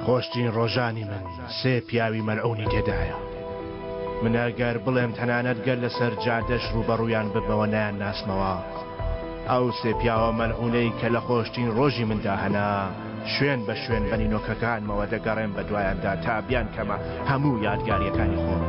خۆشترین ڕۆژانی من سێ پیاوی مەلعونی تێدایە. من ئەگەر بڵێم تەنانەت گەر لەسەر جادەش ڕووبەڕوویان ببمەوە نایانناسمەوە. ئەو سێ پیاوە مەلعونەی کە لە خۆشترین ڕۆژی مندا هەنە، شوێن بە شوێن بە نینۆکەکانمەوە دەگەڕێم بە دوایاندا تا بیانکەمە هەموو یادگارییەکانی خۆم.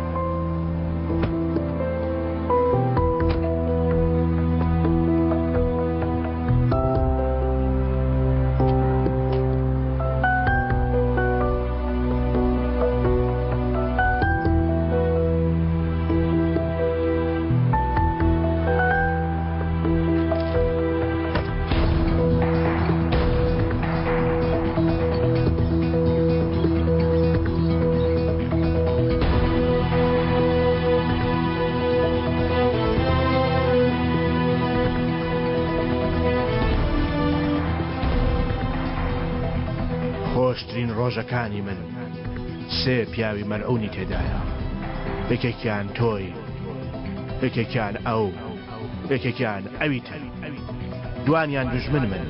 خۆشترین ڕۆژەکانی من سێ پیاوی مەلعونی تێدایە یەکێکیان تۆی یەکێکیان ئەو یەکێکیان ئەوی تر دوانیان دوژمنمن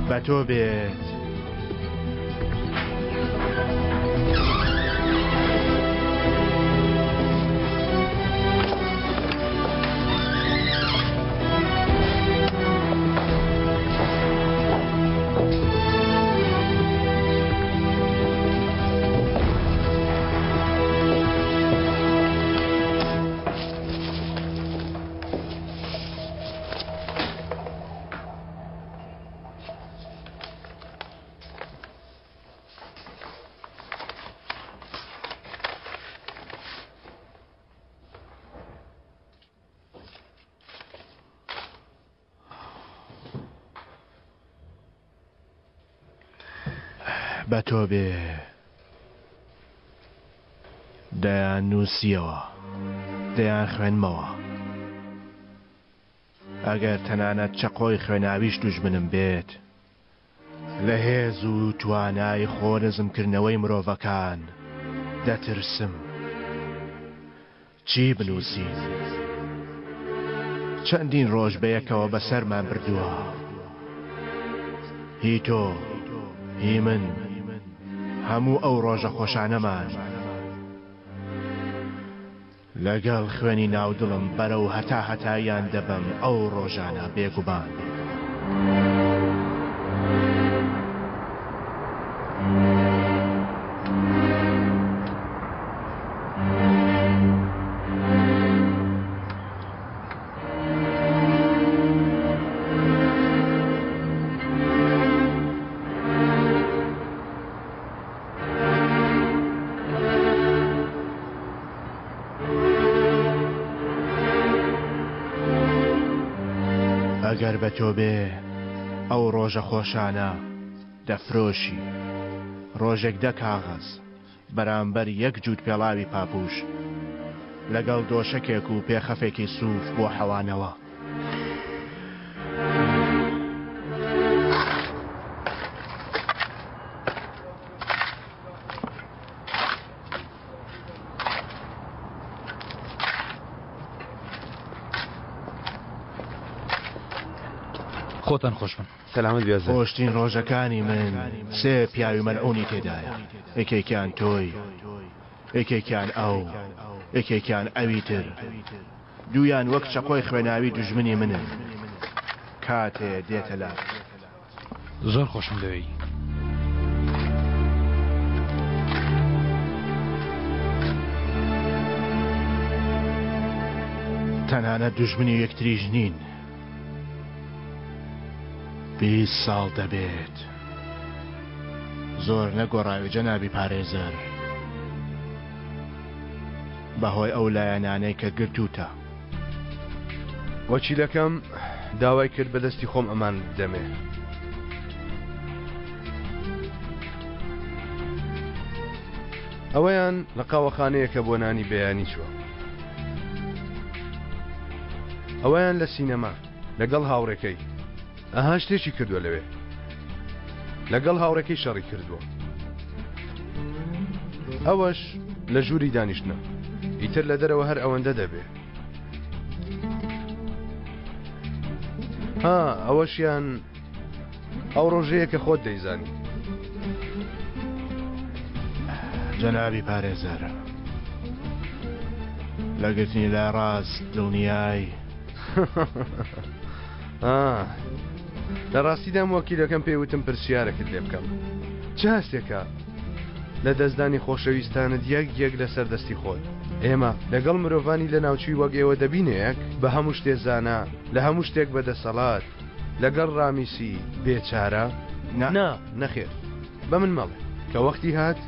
بە تۆ بێت. بە تۆ بێ دەیان نووسیەوە دەیان خوێنمەوە ئەگەر تەنانەت چەقۆی خوێناویش دوژمنم بێت لە هێز و توانای خۆ نزمکردنەوەی مرۆڤەکان دەترسم. چی بنووسین؟ چەندین ڕۆژ بەیەکەوە بەسەرمان بردووە. هی تۆ، هی من، هەموو ئەو ڕۆژە خۆشانەمان. لەگەڵ خوێنی ناو دڵم بەرەو هەتا هەتاییان دەبەم ئەو ڕۆژانە بێگومان. ئەگەر بە تۆ بێ ئەو ڕۆژە خۆشانە دەفرۆشی ڕۆژێک دە کاغەز بەرامبەر یەک جووت پێڵاوی پاپوش لەگەڵ دۆشەکێک و پێخەفێکی سووف بۆ حەوانەوە. خۆتان خۆش بن. سەلامەت بی ئەزەر. خۆشترین ڕۆژەکانی من سێ پیاوی مەلعونی تێدایە یەکێکیان تۆی یەکێکیان ئەو یەکێکیان ئەوی تر دوویان وەک چەقۆی خوێناوی دوژمنی منن کاتێ دێتە لات. زۆر خۆشم دەوێی. تەنانەت دوژمنی یەکتریش نین. 20 ساڵ دەبێت. زۆر نەگۆڕاوی جەنابی پارێزەر. بەهۆی ئەو لایەنانەی کە گرتووتە. وەکیلەکەم داوای کرد بە دەستی خۆم ئەمانت بدەمێ. ئەوەیان لە قاوەخانەیەکە بۆ نانی بەیانی چووە. ئەوەیان لە سینەما لەگەڵ هاوڕێکەی. ئەها شتێکی کردووە لەوێ. لەگەڵ هاوڕێکەی شەڕی کردووە. ئەوەش لە ژووری دانیشتنە. ئیتر لە دەرەوە هەر ئەوەندە دەبێ. ها ئەوەشیان ئەو ڕۆژەیە کە خۆت دەیزانی. جەنابی پارێزەر لە گرتنی لای ڕاست دڵنیای؟ لە ڕاستیدا موەکیلەکەم پێی وتم پرسیارێکت لێ بکەم. چ هەستێکە لە دەستدانی خۆشەویستانت یەک یەک لەسەر دەستی خۆت؟ ئێمە لەگەڵ مرۆڤانی لەناوچووی وەک ئێوە دەبینە یەک، بە هەموو شتێ زانا، لە هەموو شتێک بەدەسەڵات، لەگەڵ ڕامیسی بێچارە؟ نا. نا، نەخێر. بە من مەڵێ. کە وەختی هات،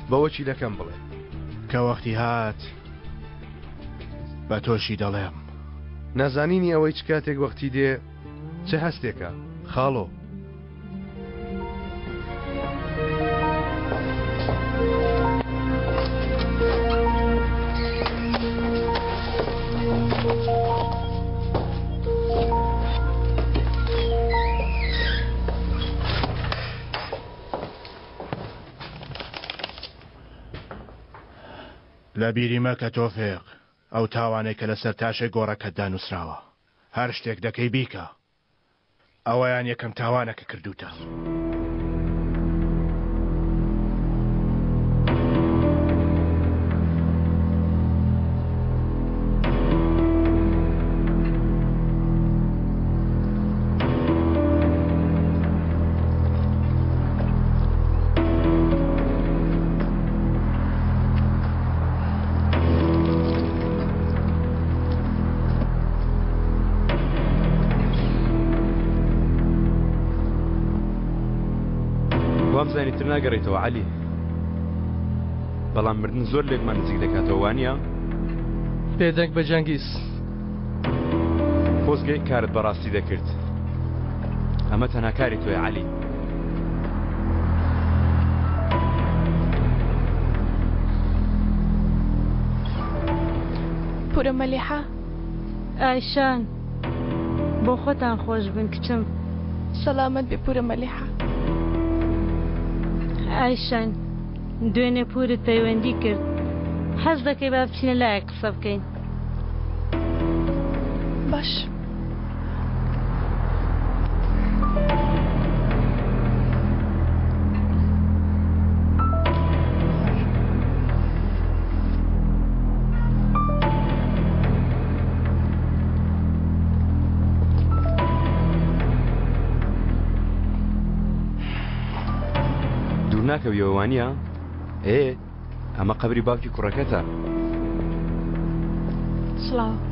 بە وەکیلەکەم بڵێ. کە وەختی هات، بە تۆشی دەڵێم. نازانینی ئەوەی چ کاتێک وەختی دێ، چ هەستێکە، خاڵۆ؟ لە بیری مەکە تۆفیق، ئەو تاوانەی کە لەسەر تاشەی گۆڕەکەتدا نووسراوە. هەر شتێک دەکەی بیکە. ئەوەیان یەکەم تاوانە کە کردووتە. وامزانی تر ناگەڕێیتەوە عەلی. بەڵام مردن زۆر لێکمان نزیک دەکاتەوە وانییە؟ بێدەنگ بە جەنگیز. خۆزگە کارت بەڕاستی دەکرد. ئەمە تەنها کاری تۆیە عەلی. پورە مەلیحە. ئایشان بۆ خۆتان خۆش بن کچم. سەلامەت بێ پورە مەلیحە. ئایشان دوێنێ پورت پەیوەندی کرد حەز دەکەی با بچینە لایەک قسە بکەین. باش. دوور ناکەویەوە وانە؟ ئێ ئەمە قەبری باوکی کوڕەکەتە. سڵاو.